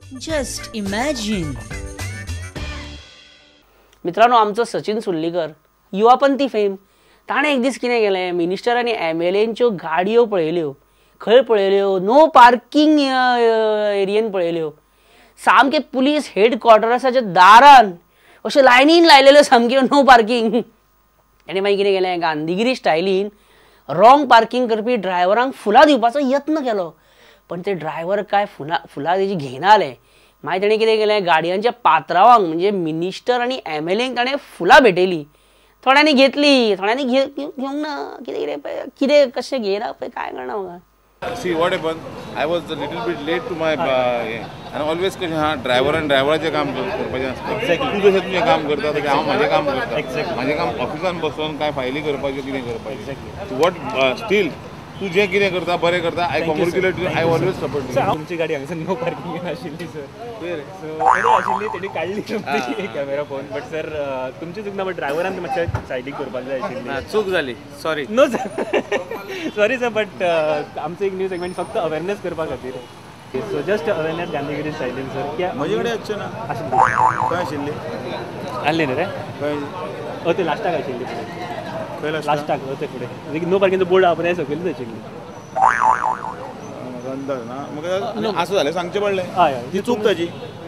Just imagine. मित्रांनो, आमचो Sachin Surlikar युवापंथी fame, ताणें एक दीस कितें केलें, मिनिस्टर आनी एमएलएंच्यो गाडयो पळयल्यो. खंय पळयल्यो? No parking एरियेन पळयल्यो. सामके पुलीस हेडक्वॉर्टर्साच्या दारान अश्यो लायनीन लायलेल्यो सामक्यो नो पार्किंग. ताणें मागीर कितें केलें, गांधीगिरी स्टायलीन रॉंग पार्किंग करपी ड्रायव्हरांक फुलां दिवपाचो यत्न केलो. पण ते ड्रायव्हर काय फुलां तेजी घेयना जाले. मागीर तेणें कितें केलें, गाडयांच्या पात्रावांक म्हणजे मिनिस्टर आनी एमएलएंक ताणें फुलां भेटयलीं. थोड्यांनी घेतली, थोड्यांनी घेवंक ना. कितें कितें कितें कशें घेयना पळय, काय कळना म्हाका. See what happened? I was a little bit late to my and always कशें हा ड्रायव्हर आनी ड्रायव्हराचें काम करपाचें आसता. तूं जशें तुजें काम करता तशें हांव म्हाजें काम करता. म्हाजें काम ऑफिसान बसून कांय फायली करपाच्यो, कितें करपाचें. What steel तूं जें कितें करता बरें करता. I congratulate you, I always support you. तुमची गाडी हांगासर नो पार्किंगेन आशिल्ली सर, सो आशिल्ली तेणी काडली तुमची कॅमेरा फोन. बट सर तुमची चूक ना, बट ड्रायव्हरान मातशें सायडीक करपाक जाय आशिल्ली. चूक जाली, sorry. No sir, sorry sir, but आमचो एक न्यू सेगमेंट फक्त अवेरनेस करपा खातीर. सो जस्ट अवेरनेस गांधीगिरी स्टायलीन सर. म्हजे कडेन आसचें ना, आशिल्ली खंय आशिल्ली? आसली न्ही रे, खंय? हय ते लास्टाक आशिल्ली फुडें. खंय लास्टाक? हय ते फुडें नो पार्किंगचो बोर्ड आहा पळय, सकयलूच आशिल्ली. म्हाका अंदाज ना, म्हाका आसूं जालें सांगचें पडलें. हय हय, ती चूक ताजी.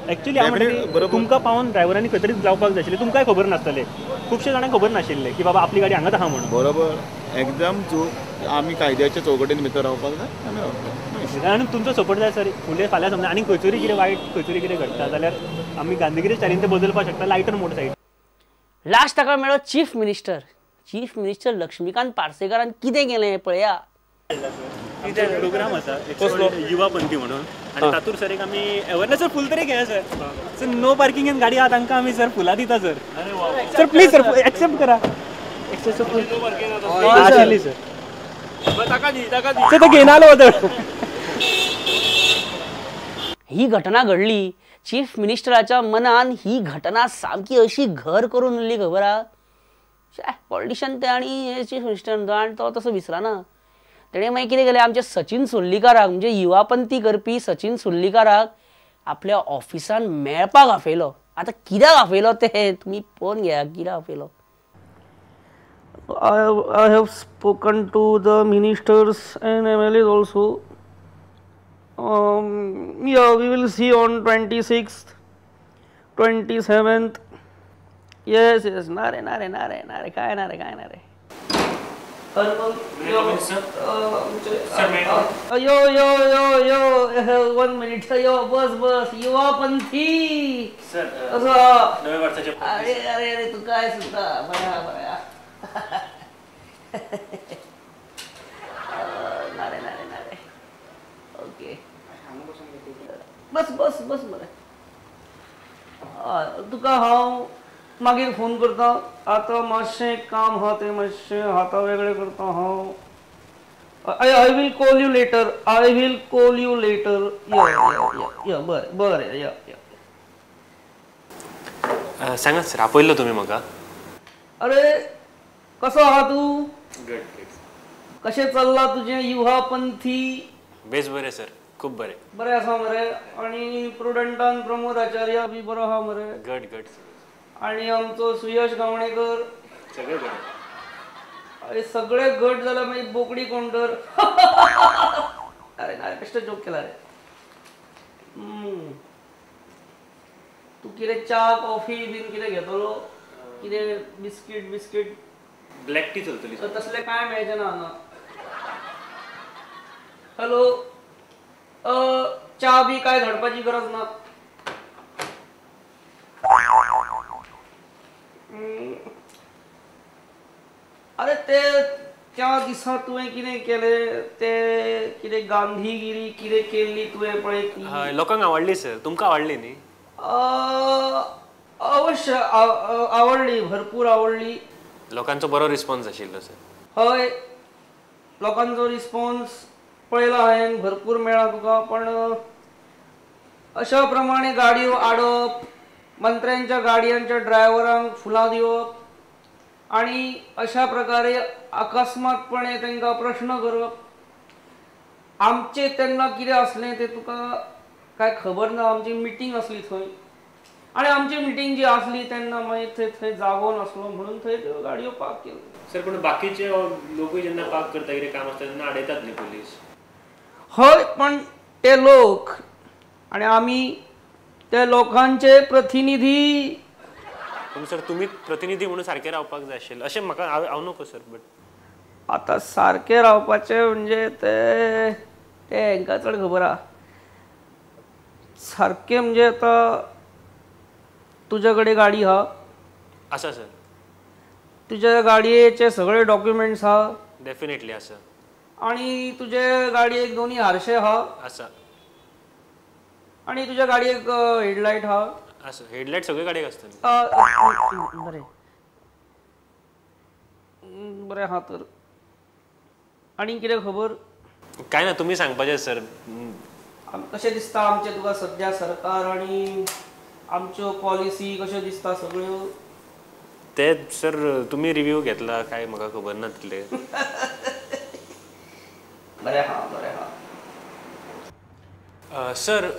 एक्चुअली हांव म्हणटा तुमकां पावोन ड्रायव्हरांनी खंय तरी लावपाक जाय आशिल्लें. तुमकांय खबर नासतलें, खुबशे जाणांक खबर नाशिल्लें की बाबा आपली गाडी हांगाच आहा म्हणून. बरोबर, एकदम चूक. आमी कायद्याच्या चौकटीन भितर रावपाक जाय, आमी रावतले. आनी तुमचो सपोर्ट जाय सर. फुडें फाल्यां समजा आनी खंयसरूय कितें वायट खंयसरूय कितें घडटा जाल्यार आमी गांधीगिरी स्टायलीन तें बदलपाक शकता, लायटर मोड सायड. लास्ट ताका मेळ्ळो chief minister. Chief minister Laxmikant पार्सेकारान कितें केलें पळया. प्रोग्राम आसा युवा पंथी म्हणून, आनी तातूंत सर एक आमी अवेरनेस फूल तरी घेया सर. सर नो पार्किंगेन गाडी आहा तांकां आमी सर फुलां दिता sir. Sir please sir accept करा. आशिल्ली सर, सर तो घेयना आलो. ही घटना घडली, चीफ मिनिस्टराच्या मनान ही घटना सामकी अशी घर करून उरली. खबर आहा, पॉलिटिशियन ते आनी चीफ मिनिस्टर, आनी तो तसो विसरना. तेणें मागीर कितें केलें, आमच्या सचिन सुर्लीकाराक म्हणजे युवापंथी करपी सचिन सुर्लीकाराक आपल्या ऑफिसान मेळपाक आपयलो. आतां कित्याक आपयलो तें तुमी पळोवन घेया, कित्याक आपयलो. I have spoken to the ministers and MLAs also. Yeah, we will see on 26th, 27th. Yes, yes. ना रे, ना रे, ना रे, ना रे, काय ना रे, काय ना रे. यो यो यो यो, 1 मिनिट. यो बस बस, युवापंथी सर. अरे अरे अरे, तू काय सुद्धा बया बया. ना रे ना रे ना रे. ओके, बस बस बस मरे. तुका हांव मागीर फोन करता. आतां मातशें काम आहा, तें मातशें हाता वेगळें करता हांव. I will call you later, I will call you later. यो यो, बरें बरें, यो यो. सांगात सर, आपयल्लो तुमी म्हाका? अरे कसो आहा तूं? कशें चल्लां तुजें युवापंथी? बेस बरें सर, खूब बरें. बरें आसा मरे. आनी प्रुडंटान प्रमोद आचार्य बी बरो आहा मरे? घट घट सर. आनी आमचो सुयश गावणेकर? सगळे घट. अरे सगळे घट जाल्यार मागीर बोकडी कोण तर? अरे ना, बेश्टो जोक केला रे. तूं कितें च्या कॉफी बीन कितें घेतलो? कितें बिस्कीट बिस्कीट? ब्लॅक टी चलतली. तसलें कांय मेळचें ना हांगा. हॅलो, च्या बी काय धाडपाची गरज ना. अरे ते त्या दिसा तुवें कितें केलें तें, कितें गांधीगिरी कितें केल्ली तुवें पळय ती? हय, लोकांक आवडली सर. तुमकां आवडली न्ही? अवश्य आवडली, भरपूर आवडली. लोकांचो बरो रिस्पॉन्स आशिल्लो सर. हय, लोकांचो रिस्पॉन्स पळयला हांवें, भरपूर मेळ्ळा तुका. पण अशा प्रमाणे गाडयो आडप, मंत्र्यांच्या गाडयांच्या ड्रायव्हरांक फुलां दिवप आनी अशा प्रकारे अकस्मातपणे तांकां प्रश्न करप, आमचें तेन्ना कितें आसलें तें तुका काय खबर ना आमची मिटींग आसली थंय आनी आमची मिटींग जी आसली तेन्ना मागीर थंय थंय जागो नासलो म्हणून थंय त्यो गाडयो पार्क केल्यो. सर पूण बाकीचे लोकूय जेन्ना पार्क करता कितें काम आसता तेन्ना आडयतात न्ही पुलीस? हय, पण ते लोक आनी आमी ते लोकांचे प्रतिनिधी. पूण सर तुमी प्रतिनिधी म्हणून सारके रावपाक जाय आशिल्लें अशें म्हाका हांव नको सर. बट आतां सारकें रावपाचें म्हणजे ते ते हेंकां चड खबर आहा. सारकें म्हणजे आतां तुज्या कडेन गाडी आहा? आसा सर. तुज्या गाडयेचे सगळे डॉक्युमेंट्स आहा? डेफिनेटली आसा. आनी तुजे गाडयेक दोनी हारशे आहा? आसा. आनी तुज्या गाडयेक हेडलायट आहा? आसा. हेडलायट सगळे गाडयेक आसता. बरें बरें आहा तर. आनी कितें खबर? कांय ना, तुमी सांगपाचें सर. कशें दिसता आमचें तुका सद्या सरकार आनी आमच्यो पॉलिसी कश्यो दिसता सगळ्यो? ते सर तुमी रिव्यू घेतला काय म्हाका खबर ना तितलें. बरें आहा बरें आहा सर.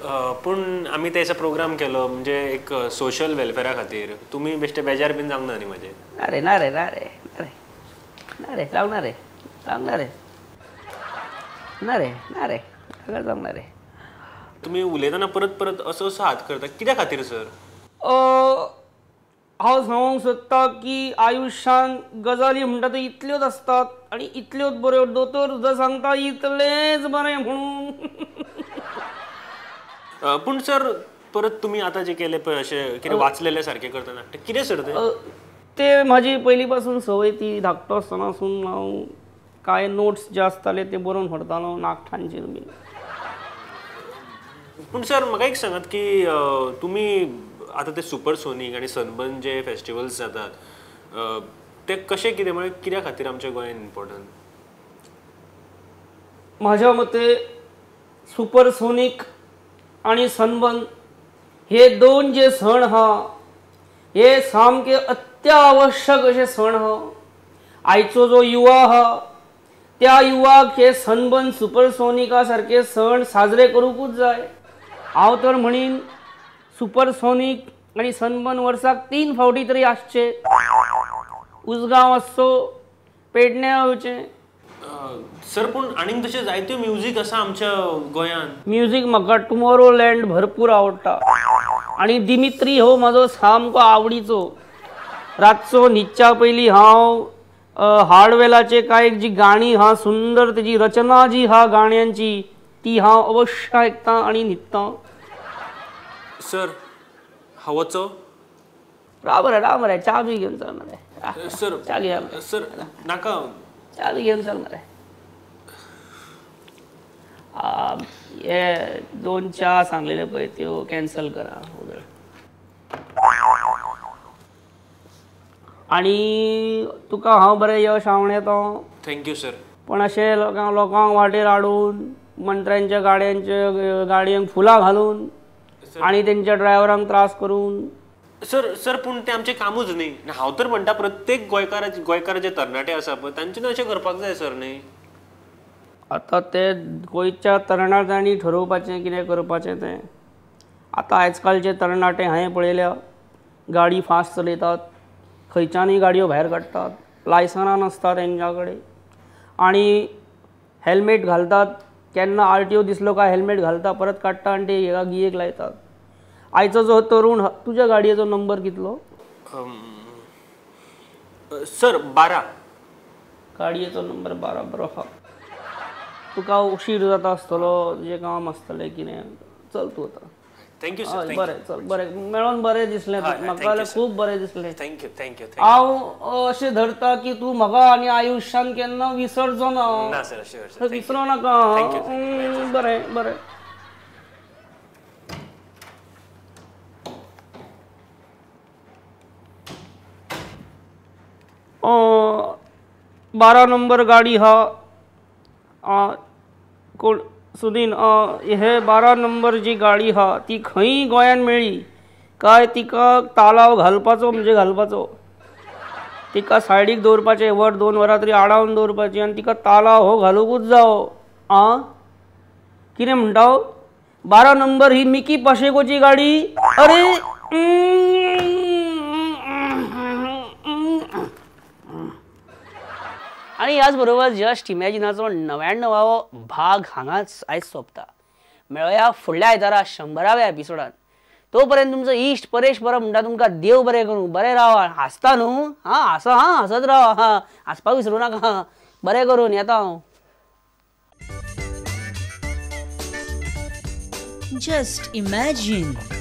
पूण आमी ते दिसा प्रोग्राम केलो म्हणजे एक सोशल वेलफेरा खातीर, तुमी बेश्टे बेजार बीन जावंक ना न्ही म्हाजेर? ना रे ना रे ना रे ना रे ना रे जावंक ना रे जावंक ना रे ना रे ना रे जावंक ना रे. तुमी उलयतना परत परत असो असो हात करता कित्या खातीर सर? हांव सांगूंक सोदता की आयुश्यांत गजाली म्हणटा त्यो इतल्योच आसतात आनी इतल्योच बऱ्यो. दोतोर सुद्दां सांगता इतलेंच बरें म्हणून. पूण सर परत तुमी आतां जे केलें पळय अशें कितें वाचलेलें सारकें करता नाटक कितें सर तें? ते म्हाजी पयलीं पासून संवय ती. धाकटो आसतनासून हांव कांय नोट्स जे आसताले ते बरोवन व्हरतालो नाखटांचेर बीन. पूण सर म्हाका एक सांगात की तुमी आतां ते सुपरसोनीक आनी सनबर्न जे फेस्टिवल्स जातात ते कशें कितें म्हळ्यार कित्या खातीर आमच्या गोंयान इम्पोर्टंट? म्हाज्या मते सुपरसोनीक आनी सनबर्न हे दोन जे सण आहा हे सामके अत्यावश्यक अशे सण आहा. आयचो जो युवा आहा त्या युवाक हे सनबर्न सुपरसोनिका सारके सण साजरे करूंकूच जाय. हांव तर म्हणीन सुपरसोनीक आनी सनबर्न वर्साक 3 फावटी तरी आसचे. उसगांव आसचो, पेडण्यां येवचें. सर पूण आनीक तशें जायत्यो म्युजीक आसा आमच्या गोंयांत. म्युजीक म्हाका टुमोरो लँड भरपूर आवडटा आनी दिमित्री हो म्हाजो सामको आवडीचो. रातचो न्हिदच्या पयलीं हांव हार्डवेलाचे कांय जी गाणी आहा सुंदर, तेजी रचना जी आहा गाण्यांची ती हांव अवश्य आयकतां आनी न्हिदतां. सर हांव वचो? राव रे राव रे, च्या बी घेवन चल मरे. सर च्या घेया. सर नाका, च्या बी घेवन चल मरे. हे 2 च्या सांगलेले पळय त्यो कॅन्सल करा. आनी तुका हांव बरें यश आवडटा. Thank you sir. पण अशें लोकांक लोकांक वाटेर हाडून मंत्र्यांच्या गाडयांचे गाडयांक फुलां घालून आनी तेंच्या ड्रायव्हरांक त्रास करून. सर सर पूण तें आमचें कामूच न्ही. हांव तर म्हणटा प्रत्येक गोंयकार जे तरणाटे आसा पळय तांच्यानी अशें करपाक जाय सर न्ही. आतां ते गोंयच्या तरणाट्यांनी ठरोवपाचें कितें करपाचें तें. आतां आयजकालचे तरणाटे हांवें पळयल्या गाडी फास्ट चलयतात, खंयच्यानूय गाडयो भायर काडटात, लायसनां नासता तेंच्या कडेन आनी हेल्मेट घालतात. केन्ना आरटीओ दिसलो काय हेल्मेट घालता, परत काडटा आनी ते हेका गियेक लायतात. आयचो जो तरुण. तुज्या गाडयेचो नंबर कितलो? सर 12. गाडयेचो नंबर 12. बरो आहा. तुका उशीर जाता आसतलो, तुजें काम आसतलें कितें. चल तूं आतां. Thank you sir. बरें चल, बरें मेळोन बरें दिसलें म्हाका जाल्यार, खूब बरें दिसलें. Thank you thank you. हांव अशें धरता की तूं म्हाका आनी आयुश्यान केन्ना विसरचो ना. सर शुअर, विसरो नाका. बरें बरें. बारा नंबर गाडी हा कोण सुदीन हे 12 नंबर जी गाडी हा ती खंय गोंयान मेळ्ळी काय तिका तालाव घालपाचो म्हणजे घालपाचो, तिका सायडीक दवरपाचें, वर 2 वरां तरी आडावन दवरपाची आनी तिका तालाव हो घालुंकूच जावो. आं कितें म्हणटा? 12 नंबर ही मिकी पाशेकोची गाडी. अरे आणि ह्याच बरोबर जस्ट इमॅजिनाचो 99वो भाग हांगाच आयज सोंपता. मेळोया फुडल्या आयतारा 100व्या एपिसोडान. तोपर्यंत तुमचो इश्ट परेश परब म्हणटा तुमकां देव बरें करूं, बरें रावा, हांसता न्हू, हां हांसा, हां हांसत रावा, हां हांसपाक विसरूं नाका, बरें करून येता हांव. Just imagine.